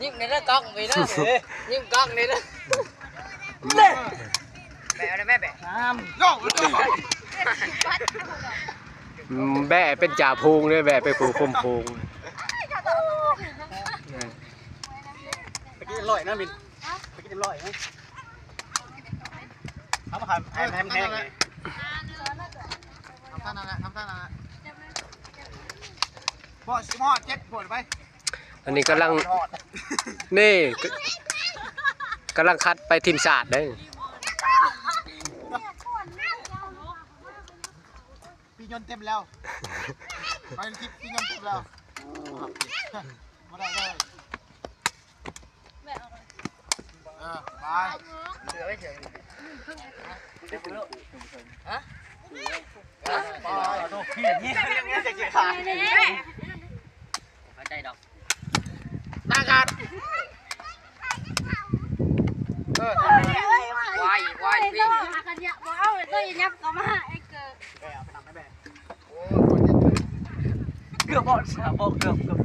ຍິງໃນເດີກ້ອງໄປເດີ ຍິງກ້ອງໃນເດີ ແບະເອົາໄດ້ແມ່ແບະ ແບະເປັນຈ່າໂພງເດ້ ແບະເປັນຜູ້ຄຸມໂພງ. ໄປກິນອາຫານນະມິນ ໄປກິນອາຫານນະ ເອົາມາຂາຍໃຫ້ແຮງໆ ເອີ ທຳທ່ານັ້ນແຫຼະ ທຳທ່ານັ້ນແຫຼະ ບໍ່ ສິບຫ້າ ເຈັດ ໂພດໄປ. ອັນນີ້ກຳລັງ ນີ້ ກຳລັງຄັດໄປທີມຊາດເດ້. ປີຍົນເຕັມແລ້ວ ໄປທິບປີຍົນເຕັມແລ້ວ ບໍ່ໄດ້ເລີຍ ເອີ ໄປ ເຫຼືອໄວ້ເທື່ອ ຮະ ເອົາໂຕ ເຂົ້າໃຈດອກ ໜ້າການ ເອີ ວາຍ ວາຍ ຫາກັນເຍາະ ບໍ່ເອົາ ໂຕຢ່າຫຍັບເຂົ້າມາ ໄອ້ເກີ ແບະ ເອົາໄປນຳໄດ້ແບະ ໂອ້ຍ ເກືອບບໍ່ ເກືອບ ເກືອບ ເກືອບ